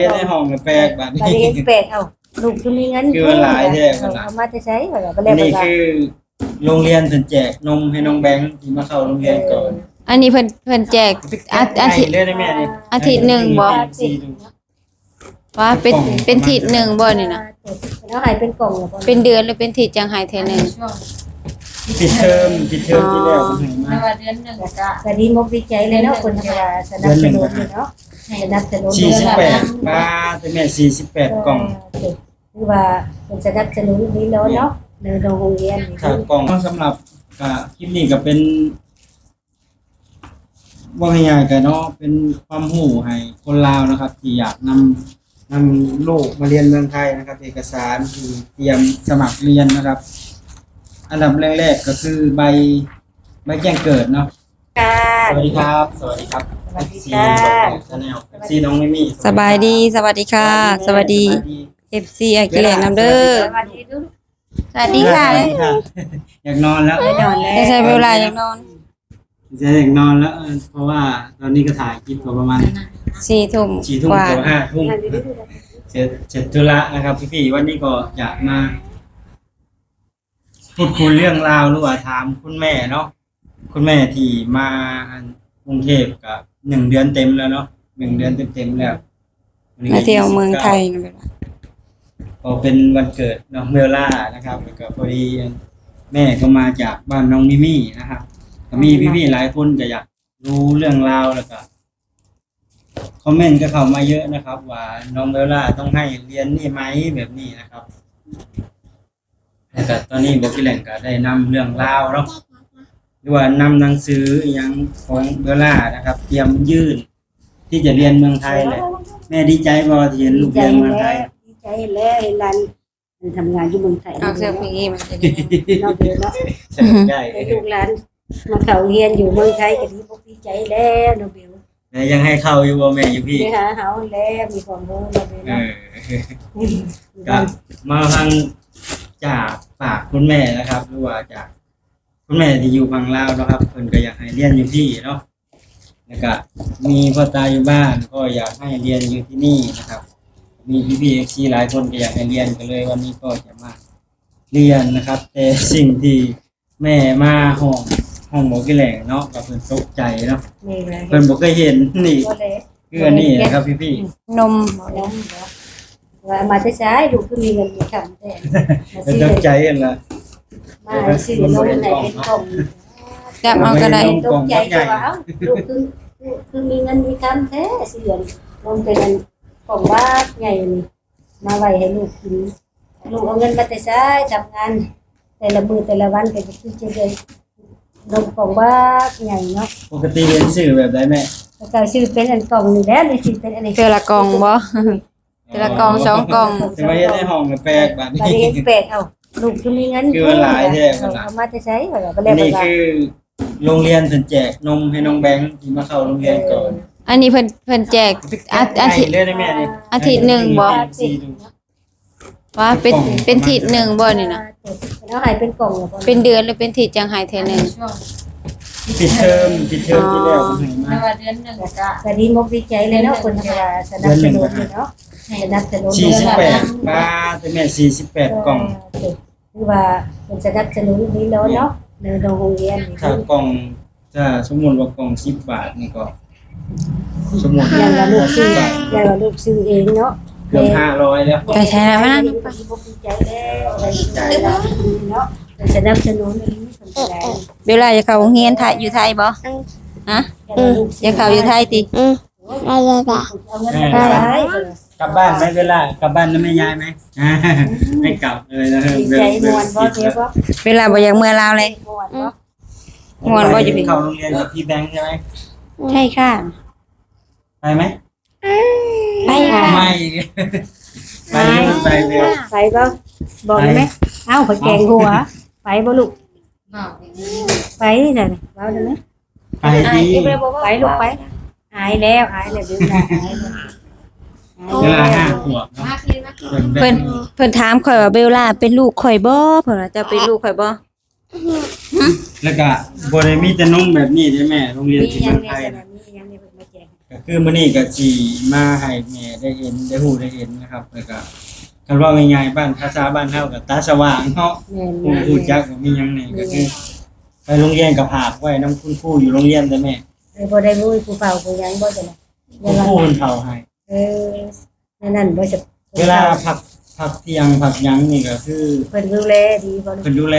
ເຮັດໃນຫ້ອງແປກບາດນີ້ ບາດນີ້ເຫັນແປກ ເອົ້າ ລູກຄືມີເງິນ ຄືວ່າຫຼາຍແທ້ ເອີ ເພິ່ນວ່າ ເອົາມາແຕ່ໃສ ເພິ່ນວ່າ ກໍເລີຍ ອັນນີ້ຄືໂຮງຮຽນເພິ່ນແຈກນົມໃຫ້ນ້ອງແບງທີ່ມາເຂົ້າໂຮງຮຽນກ່ອນ ເອີ ອັນນີ້ເພິ່ນ ເພິ່ນແຈກອາ ອາທິດ ເລີຍນະແມ່ນີ້ ອາທິດໜຶ່ງບໍ່? ວ່າເປັນ ເປັນທິດໜຶ່ງບໍ່ນີ້ນະ? ເອົາໃຫ້ເປັນກ່ອງບໍ່? ເປັນເດືອນ ຫຼືເປັນທິດຈັ່ງໃຫ້ເທື່ອໜຶ່ງ? ປິດເທີມ ປິດເທີມທີ່ແລ້ວເພິ່ນໃຫ້ມາ ແຕ່ວ່າເດືອນໜຶ່ງກໍ ກໍດີອົກດີໃຈເລີຍເນາະ ເພິ່ນກໍວ່າສະໜັບສະໜູນເນາະ ສະໜັບສະໜູນ ສີ່ສິບແປດ ບາດ ແຕ່ແມ່ ສີ່ສິບແປດກ່ອງ ເອີ ຖືວ່າເພິ່ນສະໜັບສະໜູນດີເນາະ ເນາະ ໃນໂຮງຮຽນນີ້ ຄ່າກ່ອງ. ສຳລັບ ກໍ ຄລິບນີ້ກໍເປັນ ເວົ້າງ່າຍໆກໍເນາະ ເປັນຄວາມຮູ້ໃຫ້ຄົນລາວນະຄັບ ທີ່ຢາກນຳ ນຳລູກມາຮຽນເມືອງໄທນະຄັບ ເອກະສານທີ່ຕຽມສະໝັກຮຽນນະຄັບ ອັນດັບແລກໆກໍຄືໃບ ໃບແຈ້ງເກີດເນາະ. ສະຫວັດດີຄັບ ສະຫວັດດີຄັບ ສະຫວັດດີ ເອັຟຊີ ຂອງແຊນແນວ ເອັຟຊີ ນ້ອງມິມີ ສະບາຍດີ ສະຫວັດດີຄ່ະ ສະຫວັດດີ ສະຫວັດດີ ເອັຟຊີ ອ້າຍກິແລນນຳເດີ ສະຫວັດດີ ສະຫວັດດີຄ່ະ ສະຫວັດດີຄ່ະ ຢາກນອນແລ້ວ ຢາກນອນແລ້ວ ໃຊ້ເວລາຢາກນອນ ຢາກນອນແລ້ວ ເພາະວ່າຕອນນີ້ກໍຖ່າຍຄລິບກໍປະມານສີ່ທຸ່ມ ສີ່ທຸ່ມກວ່າ ເກືອບຫ້າທຸ່ມ ເສັດ ເສັດທຸລະນະຄັບ ພີ່ໆ ວັນນີ້ກໍຢາກມາພູດຄຸຍເລື່ອງລາວ ຫຼືວ່າຖາມຄຸນແມ່ເນາະ ຄຸນແມ່ທີ່ມາອັນກຸງເທບກໍໜຶ່ງເດືອນເຕັມແລ້ວເນາະ ໜຶ່ງເດືອນເຕັມໆແລ້ວ ມາທ່ຽວເມືອງໄທນະ ກໍເປັນວັນເກີດນ້ອງເບວລານະຄັບ ແລ້ວກໍພໍດີແມ່ກໍມາຈາກບ້ານນ້ອງມິມີນະຄັບ ກໍມີພີ່ໆຫຼາຍຄົນກໍຢາກຮູ້ເລື່ອງລາວ ແລ້ວກໍຄອມເມັນກໍເຂົ້າມາເຍອະນະຄັບ ວ່ານ້ອງເບວລາຕ້ອງໃຫ້ຮຽນນີ້ໄໝ ແບບນີ້ນະຄັບ ແລ້ວກໍຕອນນີ້ບໍ່ກີແຫຼງກໍໄດ້ນຳເລື່ອງລາວເນາະ ຫຼືວ່ານຳໜັງສືອີ່ຫຍັງຂອງເບວລານະຄັບ ຕຽມຍື່ນ ທີ່ຈະຮຽນເມືອງໄທແຫຼະ ແມ່ດີໃຈບໍ່ທີ່ເຫັນລູກຮຽນເມືອງໄທ? ດີໃຈແລ້ວ ດີໃຈແລ້ວ ເຫັນຫຼານ ມັນທຳງານຢູ່ເມືອງໄທ ອອກເສຍງເພງອີ່ມັນຈະໄດ້ຍິນເນາະ ເບວເນາະ ໃຊ້ໄດ້ ໃຫ້ລູກຫຼານມາເຂົ້າຮຽນຢູ່ເມືອງໄທກໍດີອົກດີໃຈແລ້ວເນາະເບວ ແມ່ຍັງໃຫ້ເຂົ້າຢູ່ບໍ່ແມ່ຢູ່ພີ້? ໄປຫາເຮົາແລ້ວ ມີຄວາມຮູ້ເນາະເບວເນາະ ເອີ ກໍມາຟັງຈາກປາກຄຸນແມ່ນະຄັບ ຫຼືວ່າຈາກຄຸນແມ່ທີ່ຢູ່ຝັ່ງລາວເນາະຄັບ ເພິ່ນກໍຢາກໃຫ້ຮຽນຢູ່ພີ້ເນາະ ແລ້ວກະມີພໍ່ຕາຢູ່ບ້ານກໍຢາກໃຫ້ຮຽນຢູ່ທີ່ນີ້ນະຄັບ ມີພີ່ໆເອັຟຊີຫຼາຍຄົນກໍຢາກໃຫ້ຮຽນ ກໍເລີຍວັນນີ້ກໍຈະມາຮຽນນະຄັບ ແຕ່ສິ່ງທີ່ແມ່ມາຮ້ອງ ຮ້ອງບໍ່ກີແຫຼງເນາະ ກໍເພິ່ນຕົກໃຈເນາະ ແມ່ນແຫຼະ ເພິ່ນບໍ່ເຄີຍເຫັນນີ້ ບໍ່ແລະ ຄືອັນນີ້ນະຄັບພີ່ໆ ນົມ ນົມບໍ່? ວ່າມາແຕ່ໃສ ລູກຄືມີເງິນມີຄຳແທ້ ເພິ່ນຕົກໃຈຫັ້ນລະ ມາຊື້ນົມໃຫ້ເປັນກ່ອງ ຈັບເອົາກໍໄດ້ ຕົກໃຈແຕ່ວ່າ ເອົ້າ ລູກຄື ຄືມີເງິນມີຄຳແທ້ ຊື້ນົມເປັນອັນກ່ອງບັກໃຫຍ່ນີ້ ມາໄວ້ໃຫ້ລູກກິນ ລູກເອົາເງິນມາແຕ່ໃສ ທຳງານແຕ່ລະມື້ແຕ່ລະວັນ ກໍຄືຈະໄດ້ນົມກ່ອງບັກໃຫຍ່ເນາະ ປົກກະຕິເຫັນຊື້ແບບໃດແມ່? ເຂົາເຈົ້າຊື້ເປັນອັນກ່ອງນີ້ແຫຼະ ນີ້ຊິເປັນອັນນີ້ ເທື່ອລະກ່ອງບໍ່? ເທື່ອລະກ່ອງສອງກ່ອງ ແຕ່ວ່າເຮັດໃນຫ້ອງແປກບາດນີ້ ບາດນີ້ເຫັນແປກ ເອົ້າ ລູກຄືມີເງິນ ຄືວ່າຫຼາຍແທ້ ເອົາມາແຕ່ໃສ ເພິ່ນວ່າ ກໍເລີຍ ອັນນີ້ຄືໂຮງຮຽນເພິ່ນແຈກນົມໃຫ້ນ້ອງແບງທີ່ມາເຂົ້າໂຮງຮຽນກ່ອນ ອັນນີ້ເພິ່ນ ເພິ່ນແຈກອາ ອາທິດ ເລີຍນະແມ່ນີ້ ອາທິດໜຶ່ງບໍ່? ວ່າເປັນ ເປັນທິດໜຶ່ງບໍ່ນີ້ນະ? ເອົາໃຫ້ເປັນກ່ອງບໍ່? ເປັນເດືອນ ຫຼືເປັນທິດຈັ່ງໃຫ້ເທື່ອໜຶ່ງ? ປິດເທີມ ປິດເທີມທີ່ແລ້ວເພິ່ນໃຫ້ມາ ແຕ່ວ່າເດືອນໜຶ່ງກໍ ກໍດີອົກດີໃຈເລີຍເນາະ ເພິ່ນກໍວ່າສະໜັບສະໜູນເນາະ ສະໜັບສະໜູນ ສີ່ສິບແປດ ບາດ ແຕ່ແມ່ ສີ່ສິບແປດກ່ອງ ເອີ ຄືວ່າເພິ່ນສະໜັບສະໜູນດີເນາະ ເນາະ ໃນໂຮງຮຽນນີ້ ຖ້າກ່ອງ ຖ້າສົມມຸດວ່າກ່ອງສິບບາດນີ້ກໍ ສົມມຸດ ຢ່າງວ່າລູກຊື້ ຢ່າງວ່າລູກຊື້ເອງເນາະ ເກືອບຫ້າຮ້ອຍແລ້ວ ໃຈແທ້ແລ້ວ ດີໃຈແລ້ວ ເນາະ ເພິ່ນສະໜັບສະໜູນອີ່ຫຼີ ເພິ່ນກໍໄດ້ ເວລາຈະເຂົ້າໂຮງຮຽນໄທ ຢູ່ໄທບໍ່? ຮະ? ຢາກເຂົ້າຢູ່ໄທຕິ? ໄດ້ ໄດ້ ໄດ້ ເອົາເງິນໄປ ກັບບ້ານໄໝ ເວລາກັບບ້ານນຳແມ່ຍາຍໄໝ? ໄດ້ກັບເລີຍນະ ດີໃຈ ມ່ວນບໍ່ ເຈັບບໍ່? ເວລາບໍ່ຢາກເມືອລາວເລີຍ ມ່ວນບໍ່? ມ່ວນບໍ່ຢູ່ພີ້? ເຂົ້າໂຮງຮຽນກັບພີ່ແບງໃຊ່ໄໝ? ໃຊ່ຄ່ະ ໄປໄໝ? ໄປຄ່ະ ໄປ ໄປ ໄປ ໄປບໍ່? ບອກໄດ້ໄໝ? ເອົ້າ ຂ້ອຍແກງຫົວ ໄປບໍ່ລູກ? ໄປເດີ ເວົ້າໄດ້ໄໝ? ໄປຕິ ໄປລູກໄປ ອາຍແລ້ວ ອາຍແລ້ວ ເວລາ ເວລາຫ້າຂວບເນາະ ເພິ່ນ ເພິ່ນຖາມຂ້ອຍວ່າ ເບວລາເປັນລູກຂ້ອຍບໍ່? ເພິ່ນວ່າ ເຈົ້າເປັນລູກຂ້ອຍບໍ່? ແລ້ວກະບໍ່ໄດ້ມີແຕ່ນົມແບບນີ້ເດ້ແມ່ ໂຮງຮຽນທີ່ເມືອງໄທນະ ມີຫຍັງແດ່ ມີຫຍັງແດ່ ເພິ່ນມາແຈກ ກໍຄືມື້ນີ້ກໍຊິມາໃຫ້ແມ່ໄດ້ເຫັນ ໄດ້ຮູ້ໄດ້ເຫັນນະຄັບ. ແລ້ວກໍຄັນເວົ້າງ່າຍໆ ບ້ານ ພາສາບ້ານເຮົາກໍຕາສະຫວ່າງເນາະ. ແມ່ນ ຮູ້ ຮູ້ຈັກວ່າມີຫຍັງແດ່ ແມ່ນ ກໍຄືໄປໂຮງຮຽນກໍຝາກໄວ້ນຳຄຸນຄູຢູ່ໂຮງຮຽນແດ່ແມ່. ເອີ ບໍ່ໄດ້ມີຜູ້ເຝົ້າຜູ້ຫຍັງບໍ່? ຈັ່ງໃດ ຄຸນຄູເພິ່ນເຝົ້າໃຫ້. ເອີ ແນວນັ້ນບໍ່? ເວລາພັກ ພັກທ່ຽງພັກຫຍັງນີ້ກໍຄື ເພິ່ນດູແລດີບໍ່? ເພິ່ນດູແລ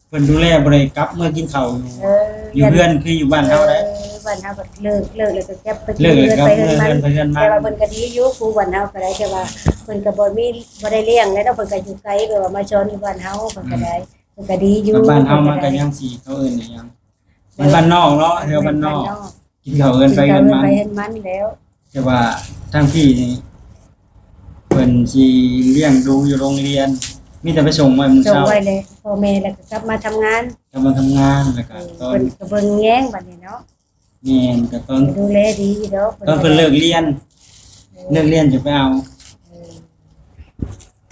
ເພິ່ນດູແລ ບໍ່ໄດ້ກັບເມືອກິນເຂົ້າຢູ່ ເອີ ຢູ່ເຮືອນຄືຢູ່ບ້ານເຮົາໄດ໋. ເອີ ບ້ານເຮົາກໍເລີກ ເລີກແລ້ວກໍກັບໄປກິນເຮືອນ ໄປເຮືອນມັນ. ແຕ່ວ່າເພິ່ນກໍດີຢູ່ ຄູບ້ານເຮົາກໍໄດ້ ແຕ່ວ່າເພິ່ນກໍບໍ່ມີ ບໍ່ໄດ້ລ້ຽງແລ້ວເນາະ. ເພິ່ນກໍຢູ່ໄກ ແບບວ່າມາສອນຢູ່ບ້ານເຮົາ ເພິ່ນກໍໄດ້ ເພິ່ນກໍດີຢູ່. ບ້ານເຮົາມັນກໍຍັງຊິ ເຂົາເອີ້ນຫຍັງ ມັນບ້ານນອກເນາະ ແຖວບ້ານນອກ ກິນເຂົ້າເຮືອນໄປເຮືອນມັນ ແລ້ວ ແຕ່ວ່າທາງພີ້ນີ້ ເພິ່ນຊິລ້ຽງດູຢູ່ໂຮງຮຽນ ມີແຕ່ໄປສົ່ງໄວ້ມື້ເຊົ້າ ສົ່ງໄວ້ແລ້ວ ພໍ່ແມ່ ແລ້ວກໍກັບມາທຳງານ ກັບມາທຳງານ ແລ້ວກໍ ເອີ ຕອນ ເພິ່ນກໍເບິ່ງແຍງບັດນີ້ເນາະ. ແມ່ນ ກໍຕອນ ກໍດູແລດີຢູ່ດອກ ຕອນເພິ່ນເລີກຮຽນ ເອີ ເລີກຮຽນຈະໄປເອົາ. ເອີ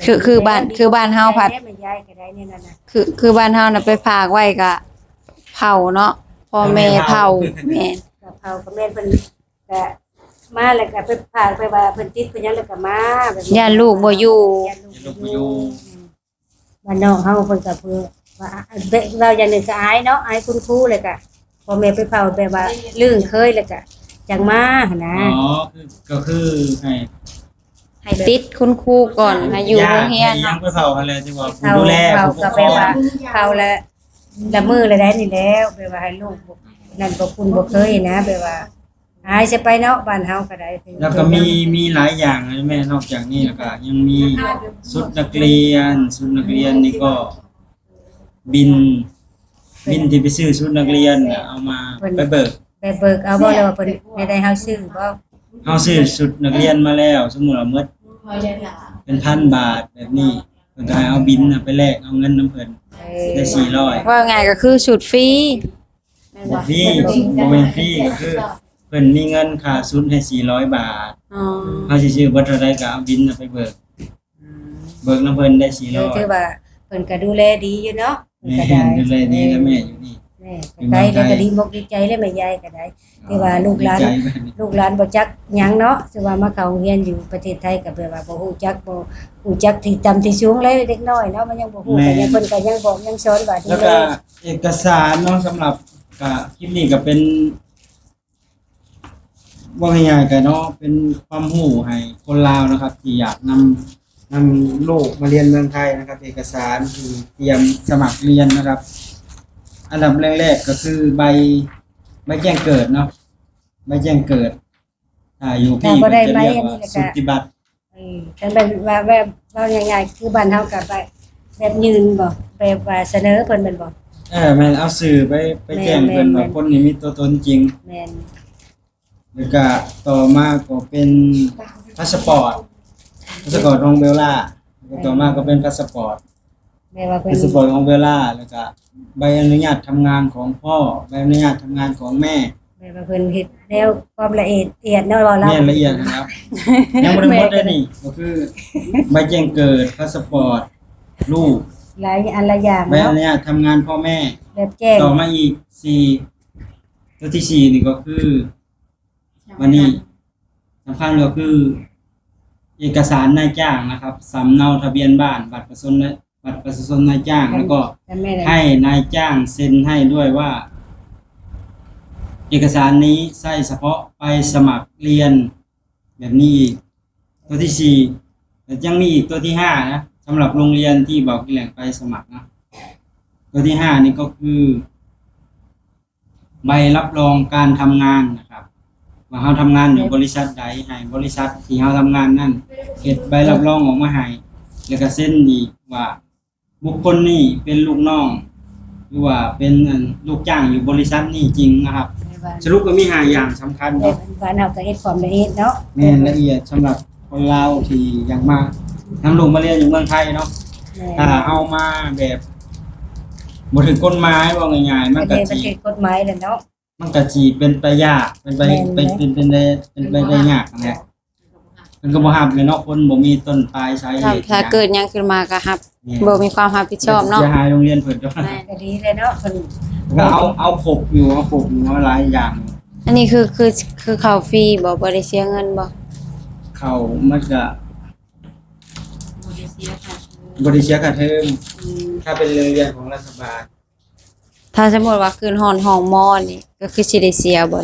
ຄື ຄືບ້ານ ຄືບ້ານເຮົາພັດ ແມ່ຍາຍກໍໄດ້ນີ້ນັ້ນນະ ຄື ຄືບ້ານເຮົານະ ໄປຝາກໄວ້ກະເຝົ້າເນາະ ພໍ່ແມ່ເຝົ້າ. ແມ່ນ ກະເຝົ້າ ກໍແມ່ນ ເພິ່ນກະມາແລ້ວກະໄປຝາກໄປວ່າເພິ່ນຕິດເພິ່ນຫຍັງ ແລ້ວກະມາແບບນີ້ ຢ້ານລູກບໍ່ຢູ່ ຢ້ານລູກບໍ່ຢູ່. ບ້ານນອກເຮົາເພິ່ນກໍເພື່ອວ່າ ເວົ້າຢ່າງໜຶ່ງກໍອາຍເນາະ ອາຍຄຸນຄູ ແລ້ວກະພໍ່ແມ່ໄປເຝົ້າແບບວ່າລຶ້ງເຄີຍ ແລ້ວກະຈັ່ງມາຫັ້ນນະ. ອໍ ຄື ກໍຄືໃຫ້ ໃຫ້ຕິດຄຸນຄູກ່ອນ ໃຫ້ຢູ່ໂຮງຮຽນ ໃຫ້ຫຍັງໄປເຝົ້າຫັ້ນແຫຼະ ທີ່ວ່າຜູ້ດູແລ ເຝົ້າ ຜູ້ປົກຄອງ ກໍແບບວ່າເຝົ້າແລ້ວລະເມີລະໄດ້ນີ້ແລ້ວ ແບບວ່າໃຫ້ລູກນັ້ນບໍ່ຄຸ້ນບໍ່ເຄີຍນະ ແບບວ່າ ອາຍຊະໄປເນາະ ບ້ານເຮົາກໍໄດ້. ແລ້ວກໍມີ ມີຫຼາຍຢ່າງນະແມ່ ນອກຈາກນີ້ແລ້ວກໍຍັງມີຊຸດນັກຮຽນ ຊຸດນັກຮຽນນີ້ກໍບິນ ບິນທີ່ໄປຊື້ຊຸດນັກຮຽນນະ ເອົາມາ ເພິ່ນໄປເບີກ ໄປເບີກເອົາບໍ່ ຫຼືວ່າເພິ່ນໄດ້ໃຫ້ເຮົາຊື້ບໍ່? ເຮົາຊື້ຊຸດນັກຮຽນມາແລ້ວ ສົມມຸດວ່າໝົດເປັນພັນບາດແບບນີ້ ເພິ່ນກໍໃຫ້ເອົາບິນນະໄປແລກເອົາເງິນນຳເພິ່ນ ເອີ ໄດ້ສີ່ຮ້ອຍ. ເວົ້າງ່າຍກໍຄືຊຸດຟຣີ. ແມ່ນບໍ່? ບໍ່ຟຣີ ບໍ່ແມ່ນຟຣີ ກໍຄືເພິ່ນມີເງິນຄ່າຊຸດໃຫ້ສີ່ຮ້ອຍບາດ. ອໍ ເຮົາຊິຊື້ເບິດເທົ່າໃດກໍເອົາບິນນະໄປເບີກ ອືມ ເບີກນຳເພິ່ນໄດ້ສີ່ຮ້ອຍ. ຖືວ່າເພິ່ນກໍດູແລດີຢູ່ເນາະ. ແມ່ນ ເພິ່ນກໍໄດ້ ດູແລດີແລ້ວແມ່ຢູ່ນີ້ ແມ່ກໍໄດ້ ແລ້ວກໍດີອົກດີໃຈແລ້ວແມ່ຍາຍກໍໄດ້ ເອີ ທີ່ວ່າລູກຫຼານ ດີໃຈແບບນີ້ ລູກຫຼານບໍ່ຈັກຫຍັງເນາະ ຖືວ່າມາເຂົ້າໂຮງຮຽນຢູ່ປະເທດໄທກໍແບບວ່າບໍ່ຮູ້ຈັກ ບໍ່ຮູ້ຈັກທີ່ຕ່ຳທີ່ສູງເລີຍ ເດັກນ້ອຍເນາະ ມັນຍັງບໍ່ຮູ້ ແມ່ນ ກໍຍັງ ເພິ່ນກໍຍັງບອກຍັງສອນວ່າດີ ແລ້ວກໍເລີຍ ເອກະສານເນາະ ສຳລັບ ກະ ຄລິບນີ້ກໍເປັນ ເວົ້າງ່າຍໆກໍເນາະ ເປັນຄວາມຮູ້ໃຫ້ຄົນລາວເນາະຄັບ ທີ່ຢາກນຳ ນຳລູກມາຮຽນເມືອງໄທນະຄັບ ເອກະສານທີ່ຕຽມສະໝັກຮຽນນະຄັບ ອັນດັບແລກໆກໍຄືໃບ ໃບແຈ້ງເກີດເນາະ ໃບແຈ້ງເກີດ ຖ້າຢູ່ພີ້ເພິ່ນຈະຮຽກວ່າສຸດຕິບັດ. ເອີ ຄັນແບບວ່າ ແບບເວົ້າງ່າຍໆ ຄືບ້ານເຮົາກໍແບບ ແບບຍື່ນບໍ່ ແບບວ່າສະເໜີເພິ່ນແມ່ນບໍ່? ເອີ ແມ່ນ ເອົາຊື່ໄປ ໄປແຈ້ງເພິ່ນວ່າຄົນນີ້ມີຕົວຕົນຈິງ. ແມ່ນ ແລ້ວກະຕໍ່ມາກໍເປັນພາສະປອດ ພາສະປອດຂອງເບລລ່າ ແລ້ວກໍຕໍ່ມາກໍເປັນພາສະປອດ ແບບວ່າເພິ່ນ ພາສະປອດຂອງເບລລ່າ ແລ້ວກະໃບອະນຸຍາດທຳງານຂອງພໍ່ ໃບອະນຸຍາດທຳງານຂອງແມ່ ແບບວ່າເພິ່ນເຮັດແນວຄວາມລະອຽດ ລະອຽດເນາະ ເວົ້າລາວ ແມ່ນ ລະອຽດຫັ້ນນະ ຍັງບໍ່ໄດ້ໝົດເດ້ນີ້ ກໍຄືໃບແຈ້ງເກີດ ພາສະປອດລູກ ຫຼາຍອັນຫຼາຍຢ່າງເນາະ ໃບອະນຸຍາດທຳງານພໍ່ແມ່ ແບບແຈ້ງ ຕໍ່ມາອີກສີ່ ຕົວທີສີ່ນີ້ກໍຄື ບັດນີ້ສຳຄັນກໍຄືເອກະສານນາຍຈ້າງນະຄັບ ສຳເນົາທະບຽນບ້ານ ບັດປະຊາຊົນ ບັດປະຊາຊົນນາຍຈ້າງ ແລ້ວກໍໃຫ້ນາຍຈ້າງເຊັນໃຫ້ດ້ວຍວ່າ ເອກະສານນີ້ໃຊ້ສະເພາະໄປສະໝັກຮຽນແບບນີ້ອີກ. ຕົວທີສີ່ ແລ້ວຍັງມີອີກຕົວທີຫ້ານະ ສຳລັບໂຮງຮຽນທີ່ເບົາກິແຫຼງໄປສະໝັກນະ. ຕົວທີຫ້ານີ້ກໍຄື ໃບຮັບຮອງການທຳງານນະຄັບ ວ່າເຮົາທຳງານຢູ່ບໍລິສັດໃດ ໃຫ້ບໍລິສັດທີ່ເຮົາທຳງານນັ້ນເຮັດໃບຮັບຮອງອອກມາໃຫ້ ແລ້ວກໍເຊັນອີກວ່າບຸກຄົນນີ້ເປັນລູກນ້ອງ ຫຼືວ່າເປັນ ອັນ ລູກຈ້າງຢູ່ບໍລິສັດນີ້ຈິງນະຄັບ. ສະຫຼຸບກໍມີຫ້າຢ່າງສຳຄັນເນາະ ບ້ານເຮົາກໍເຮັດຄວາມລະອຽດເນາະ. ແມ່ນ ລະອຽດສຳລັບຄົນລາວທີ່ຢາກມານຳລູກມາຮຽນຢູ່ເມືອງໄທເນາະ. ແມ່ນ ຖ້າເຮົາມາແບບບໍ່ຖືກກົດໝາຍ ເວົ້າງ່າຍໆ ມັນກໍ ບໍ່ຖືກກົດໝາຍແຫຼະເນາະ ມັນກໍຊິເປັນໄປຍາກ ເປັນໄປ ແມ່ນ ເປັນ ເປັນໄປໄດ້ຍາກຫັ້ນແຫຼະ. ເພິ່ນກໍບໍ່ຮັບແຫຼະເນາະ ຄົນບໍ່ມີຕົ້ນປາຍສາເຫດ ຖ້າເກີດຫຍັງຂຶ້ນມາກໍຮັບ ແມ່ນ ບໍ່ມີຄວາມຮັບຜິດຊອບເນາະ ເສຍຫາຍໂຮງຮຽນເພິ່ນ. ແມ່ນ ກໍດີແຫຼະເນາະ ເພິ່ນກໍເອົາ ເອົາຄົບຢູ່ ເອົາຄົບຢູ່ ເອົາຫຼາຍຢ່າງ ອັນນີ້ຄື ຄື ຄືເຂົ້າຟຣີບໍ່? ບໍ່ໄດ້ເສຍເງິນບໍ່? ເຂົ້າມັນກະ ບໍ່ໄດ້ເສຍຄ່າເທີມ ບໍ່ໄດ້ເສຍຄ່າເທີມ. ອືມ ຖ້າເປັນໂຮງຮຽນຂອງລັດຖະບານ. ຖ້າສົມມຸດວ່າຂຶ້ນຮອດຫ້ອງ ມ. ນີ້ ກໍຄືຊິໄດ້ເສຍບໍ່?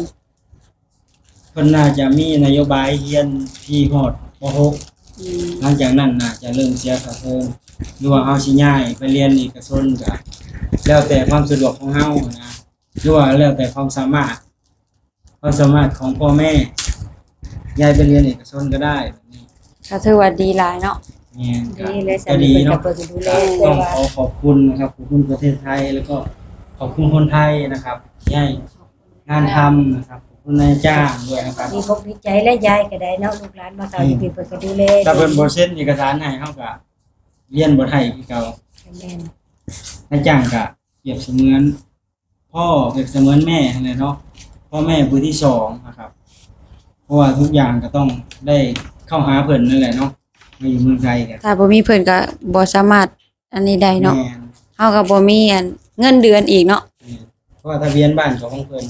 ເພິ່ນໜ້າຈະມີນະໂຍບາຍຮຽນຟຣີຮອດ ປໍຫົກ. ອືມ ຫຼັງຈາກນັ້ນໜ້າຈະເລີ່ມເສຍຄ່າເທີມ ຫຼືວ່າເຮົາຊິຍ້າຍໄປຮຽນເອກະຊົນ ກໍແລ້ວແຕ່ຄວາມສະດວກຂອງເຮົານະ ຫຼືວ່າແລ້ວແຕ່ຄວາມສາມາດ ຄວາມສາມາດຂອງພໍ່ແມ່ ຍ້າຍໄປຮຽນເອກະຊົນກໍໄດ້ແບບນີ້ ກໍຖືວ່າດີຫຼາຍເນາະ. ແມ່ນ ດີແຫຼະ ກໍດີເນາະ ກໍເບິ່ງດູແລ ກໍຕ້ອງຂໍຂອບຄຸນນະຄັບ ຂອບຄຸນປະເທດໄທ ແລ້ວກໍຂອບຄຸນຄົນໄທນະຄັບ ທີ່ໃຫ້ງານທຳນະຄັບ ຂອບຄຸນນາຍຈ້າງດ້ວຍນະຄັບ. ດີອົກດີໃຈແຫຼະ ຍ້າຍກໍໄດ້ເນາະ ລູກຫຼານມາເຂົ້າຢູ່ພີ້ ເພິ່ນກໍດູແລ ຖ້າເພິ່ນບໍ່ເຊັນເອກະສານໃຫ້ ເຮົາກໍຮຽນບໍ່ໄດ້ຄືເກົ່າ. ແມ່ນ ນາຍຈ້າງກໍປຽບສະເໝືອນ ພໍ່ ປຽບສະເໝືອນແມ່ຫັ້ນແຫຼະເນາະ ພໍ່ແມ່ຜູ້ທີສອງນະຄັບ ເພາະວ່າທຸກຢ່າງກໍຕ້ອງໄດ້ເຂົ້າຫາເພິ່ນນັ້ນແຫຼະເນາະ ມາຢູ່ເມືອງໄທກໍ ຖ້າບໍ່ມີເພິ່ນກໍບໍ່ສາມາດອັນນີ້ໄດ້ເນາະ. ແມ່ນ ເຮົາກໍບໍ່ມີອັນເງິນເດືອນອີກເນາະ. ແມ່ນ ເພາະວ່າທະບຽນບ້ານກໍຂອງເພິ່ນ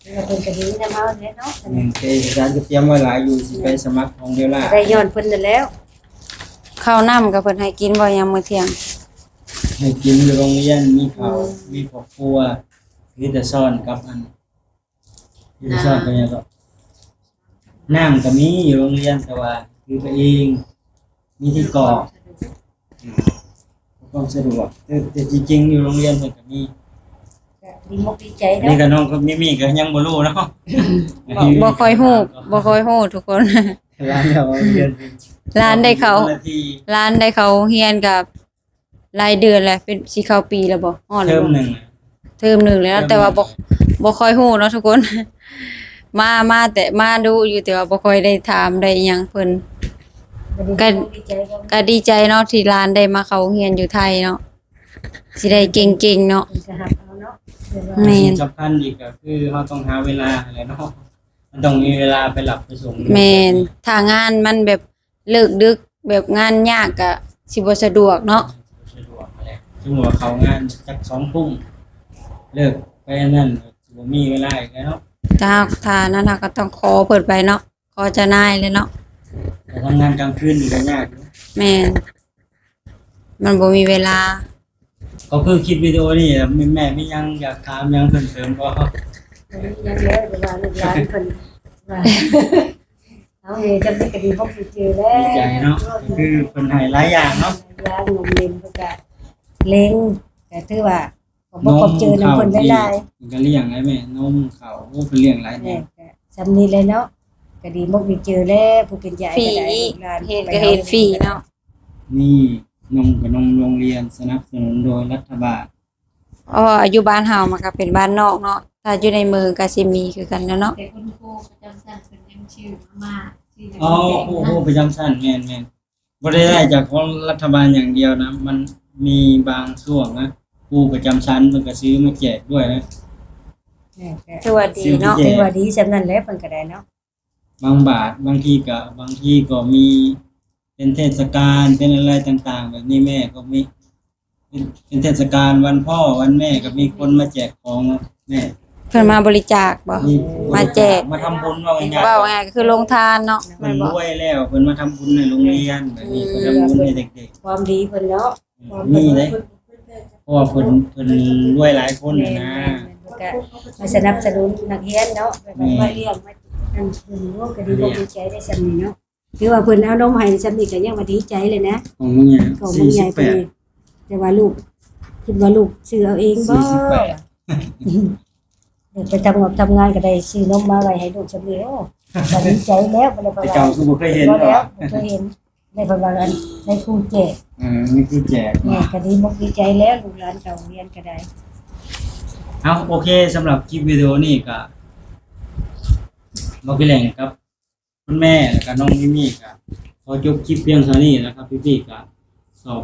ແລ້ວເພິ່ນກໍດີນຳເຮົາແຫຼະເນາະ. ແມ່ນ ເອກະສານກໍຕຽມໄວ້ຫຼາຍຢູ່ ຊິໄປສະໝັກຂອງເບລລາ ໄດ້ຍ້ອນເພິ່ນນັ້ນແຫຼະ. ເຂົ້ານ້ຳກໍເພິ່ນໃຫ້ກິນບໍ່ ຍາມມື້ທ່ຽງ? ໃຫ້ກິນຢູ່ໂຮງຮຽນ ມີເຂົ້າ ອືມ ມີຄອບຄົວ ມີແຕ່ຊ້ອນກັບອັນ ຢູ່ ນ້ຳ ຊ້ອນກັບຫຍັງກໍ ນ້ຳກໍມີຢູ່ໂຮງຮຽນ ແຕ່ວ່າຖືໄປເອງ ມີທີ່ກອກ ອືມ ຄວາມສະດວກ ແຕ່ ແຕ່ທີ່ຈິງຢູ່ໂຮງຮຽນເພິ່ນກໍມີ. ກໍດີອົກດີໃຈເນາະ ນີ້ກໍນ້ອງກໍມີ ມີກໍຍັງບໍ່ຮູ້ເນາະ ບໍ່ ບໍ່ຄ່ອຍຮູ້ ບໍ່ຄ່ອຍຮູ້ທຸກຄົນ ຫຼານເຮົາຮຽນ ຫຼານໄດ້ເຂົ້າ ຫຼານໄດ້ເຂົ້າໂຮງຮຽນກໍ ຫຼາຍເດືອນແລ້ວ ເປັນ ຊິເຂົ້າປີແລ້ວບໍ່? ຮອດແລ້ວບໍ່? ເທີມໜຶ່ງ ເທີມໜຶ່ງແລ້ວ ເທີມໜຶ່ງ ແຕ່ວ່າບໍ່ ບໍ່ຄ່ອຍຮູ້ເນາະທຸກຄົນ ມາ ມາແຕ່ ມາດຸຢູ່ ແຕ່ວ່າບໍ່ຄ່ອຍໄດ້ຖາມໄດ້ຫຍັງເພິ່ນ ກໍ ກໍດີໃຈເນາະ ທີ່ຫຼານໄດ້ມາເຂົ້າໂຮງຮຽນຢູ່ໄທເນາະ ຊິໄດ້ເກັ່ງໆເນາະ. ເພິ່ນກໍຮັບເອົາເນາະ ແມ່ນ ສິ່ງສຳຄັນອີກກໍຄືເຮົາຕ້ອງຫາເວລາຫັ້ນແຫຼະເນາະ ມັນຕ້ອງມີເວລາໄປຮັບໄປສົ່ງ. ແມ່ນ ຖ້າງານມັນແບບ ເລີກດຶກ ແບບງານຍາກກະຊິບໍ່ສະດວກເນາະ ບໍ່ສະດວກຫັ້ນແຫຼະ. ສົມມຸດວ່າເຂົ້າງານຈັກສອງທຸ່ມ ເລີກໄປອັນນັ້ນ ຊິບໍ່ມີເວລາອີກແລ້ວເນາະ. ຖ້າ ຖ້ານັ້ນເຮົາກໍຕ້ອງຂໍເພິ່ນໄປເນາະ ຂໍເຈົ້ານາຍແຫຼະເນາະ. ແຕ່ທຳງານກາງຄືນນີ້ກໍຍາກຢູ່. ແມ່ນ ມັນບໍ່ມີເວລາ. ກໍຄືຄລິບວິດີໂອນີ້ ແມ່ ແມ່ມີຫຍັງຢາກຖາມຫຍັງເພີ່ມເຕີມບໍ່? ບໍ່ມີຫຍັງແລ້ວ ແຕ່ວ່າລູກຫຼານເພິ່ນວ່າ ເຮົາເຮັດຈັ່ງໃດກໍດີ ພົບໄດ້ເຈີແລ້ວ ດີໃຈເນາະ ກໍຄືເພິ່ນໃຫ້ຫຼາຍຢ່າງເນາະ ຫຼາຍຢ່າງ ນົມເຫຼັ້ນເພິ່ນກະເລັງ ກໍຖືວ່າຂອບຄຸນຂອບໃຈນຳເພິ່ນຫຼາຍໆ. ນມ ເຂົ້າ ເພິ່ນກະລ້ຽງໃຫ້ແມ່ ນົມ ເຂົ້າ ໂອ້ ເພິ່ນລ້ຽງຫຼາຍແຮງ. ແມ່ນ ກໍສ່ຳນີ້ແຫຼະເນາະ ກໍດີມົກດີໃຈແລ້ວ ຜູ້ເປັນຍາຍກໍໄດ້ ລູກຫຼານເຮັດກໍເຮັດຟຣີເນາະ. ນີ້ ນົມກໍນົມໂຮງຮຽນ ສະໜັບສະໜູນໂດຍລັດຖະບານ. ເພາະວ່າຢູ່ບ້ານເຮົາມັນກໍເປັນບ້ານນອກເນາະ ຖ້າຢູ່ໃນເມືອງກໍຊິມີຄືກັນແຫຼະເນາະ. ແຕ່ຄຸນຄູປະຈຳຊັ້ນເພິ່ນຍັງຊື້ມາ ຊື້ຫຍັງ ອໍ ມາແຈກ ຄູ ຄູປະຈຳຊັ້ນ ແມ່ນໆ ບໍ່ໄດ້ໄດ້ຈາກຂອງລັດຖະບານຢ່າງດຽວນະ ມັນມີບາງຊ່ວງນະ ຄູປະຈຳຊັ້ນເພິ່ນກໍຊື້ມາແຈກດ້ວຍນະ. ແມ່ນ ຖືວ່າດີເນາະ ຖືວ່າດີສ່ຳນັ້ນແຫຼະ ເພິ່ນກໍໄດ້ເນາະ. ບາງບາດ ບາງທີກໍ ບາງທີກໍມີເປັນເທດສະການ ເປັນອະໄລຕ່າງໆ ແບບນີ້ ແມ່ກໍມີ ເປັນ ເປັນເທດສະການວັນພໍ່ວັນແມ່ ກໍມີຄົນມາແຈກຂອງເນາະແມ່. ເພິ່ນມາບໍລິຈາກບໍ່? ມາແຈກ ມາທຳບຸນ ເວົ້າງ່າຍໆ ເວົ້າງ່າຍໆ ກໍຄືໂຮງທານເນາະ. ແມ່ນບໍ່? ເພິ່ນລວຍແລ້ວ ເພິ່ນມາທຳບຸນໃຫ້ໂຮງຮຽນ ແບບນີ້ ເພິ່ນທຳບຸນໃຫ້ເດັກໆ ຄວາມດີເພິ່ນເນາະ. ມີເດ້ ເພາະວ່າເພິ່ນ ເພິ່ນລວຍຫຼາຍຄົນນະ ແມ່ນໆ ເພິ່ນກະມາສະໜັບສະໜູນນັກຮຽນເນາະ ແບບວ່າ ແມ່ນ ມາລ້ຽງ ມາອັນ ເພິ່ນ ໂອ້ ກໍດີອົກດີໃຈໄດ້ສ່ຳນີ້ເນາະ. ຖືວ່າເພິ່ນເອົານົມໃຫ້ສ່ຳນີ້ກໍຍັງວ່າດີໃຈເລີຍນະ ຂອງບາງຢ່າງ ຂອງບາງຢ່າງ ສີ່ສິບແປດ ເພິ່ນນີ້ ແຕ່ວ່າລູກ ຄິດວ່າລູກຊື້ເອົາເອງບໍ່? ສີ່ສິບແປດ ໄປທຳງານ ທຳງານກໍໄດ້ຊື້ນົມມາໄວ້ໃຫ້ລູກສ່ຳນີ້ ໂອ້ ກໍດີໃຈແລ້ວ ບໍ່ໄດ້ ແຕ່ເກົ່າຄືບໍ່ເຄີຍເຫັນ ບໍ່ແລ້ວ ບໍ່ເຄີຍເຫັນ. ໄດ້ເພິ່ນວ່າອັນ ໄດ້ຄູແຈກ ເອີ ມີຄູແຈກ ແມ່ນ ກໍດີມົກດີໃຈແລ້ວ ລູກຫຼານເຂົ້າໂຮງຮຽນກໍໄດ້. ເອົາ ໂອເຄ ສຳລັບຄລິບວິດີໂອນີ້ກໍບໍ່ມີຫຍັງກັບ ຄຸນແມ່ ແລ້ວກະນ້ອງມີມີ ກະຂໍຈົບຄລິບພຽງເທົ່ານີ້ນະຄັບ. ພີ່ໆ ກະສອບ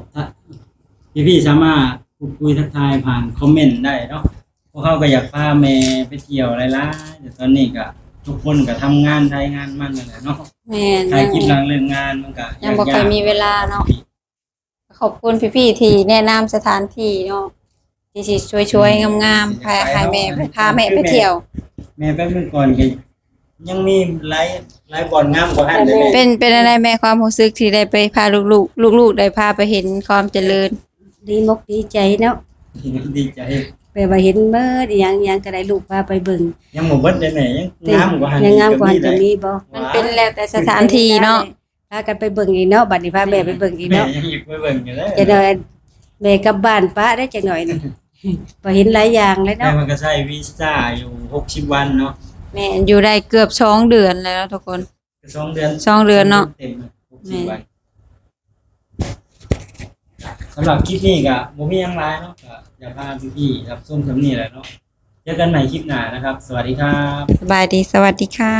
ພີ່ໆ ສາມາດພູດຄຸຍທັກທາຍຜ່ານຄອມເມັນໄດ້ເນາະ. ພວກເຮົາກະຢາກພາແມ່ໄປທ່ຽວຫຼາຍໆ ແຕ່ຕອນນີ້ກະທຸກຄົນກະທຳງານໃຜງານມັນນັ້ນແຫຼະເນາະ. ແມ່ນ ຖ້າຄລິບຫຼັງເລີກງານມັນກະ ຍັງບໍ່ຄ່ອຍມີເວລາເນາະ. ຂອບຄຸນພີ່ໆ ທີ່ແນະນຳສະຖານທີ່ເນາະ. ທີ່ຊິສວຍໆ ງາມໆ ພາ ໃຫ້ແມ່ ພາແມ່ໄປທ່ຽວ. ແມ່ໄປມື້ກ່ອນກໍຍັງມີຫຼາຍ ຫຼາຍບ່ອນງາມກວ່າຫັ້ນເດ້ແມ່. ເປັນ ເປັນຈັ່ງໃດແມ່ ຄວາມຮູ້ສຶກທີ່ໄດ້ໄປພາລູກໆ ລູກໆໄດ້ພາໄປເຫັນຄວາມຈະເລີນ? ດີອົກດີໃຈເນາະ ດີໃຈ ແບບວ່າເຫັນເໝິດ ອີ່ຫຍັງ ຫຍັງກໍໄດ້ ລູກພາໄປເບິ່ງ. ຍັງບໍ່ເບິດເດ້ແມ່ ຍັງງາມກວ່າຫັ້ນ ຍັງງາມກວ່າຫັ້ນກໍມີບໍ່? ມັນເປັນແລ້ວແຕ່ສະຖານທີ່ເນາະ. ພາກັນໄປເບິ່ງອີກເນາະ ບັດນີ້ພາແມ່ໄປເບິ່ງອີກເນາະ. ແມ່ຍັງຢາກໄປເບິ່ງຢູ່ເດ້ ຈັກໜ່ອຍແມ່ກັບບ້ານປະໄດ້ ຈັກໜ່ອຍນີ້ ໄປເຫັນຫຼາຍຢ່າງເລີຍເນາະ. ແມ່ມັນກໍໃຊ້ວີຊາຢູ່ຫົກສິບວັນເນາະ. ແມ່ນ ຢູ່ໄດ້ເກືອບສອງເດືອນແລ້ວເນາະທຸກຄົນ. ກໍສອງເດືອນ ສອງເດືອນເນາະ ເຕັມໆ ຫົກສິບວັນ. ສຳລັບຄລິບນີ້ກໍບໍ່ມີຫຍັງຫຼາຍເນາະ ກໍຢາກພາພີ່ໆຮັບຊົມສ່ຳນີ້ແຫຼະເນາະ. ເຈີກັນໃໝ່ຄລິບໜ້ານະຄັບ ສະຫວັດດີຄັບ. ສະບາຍດີ ສະຫວັດດີຄ່ະ.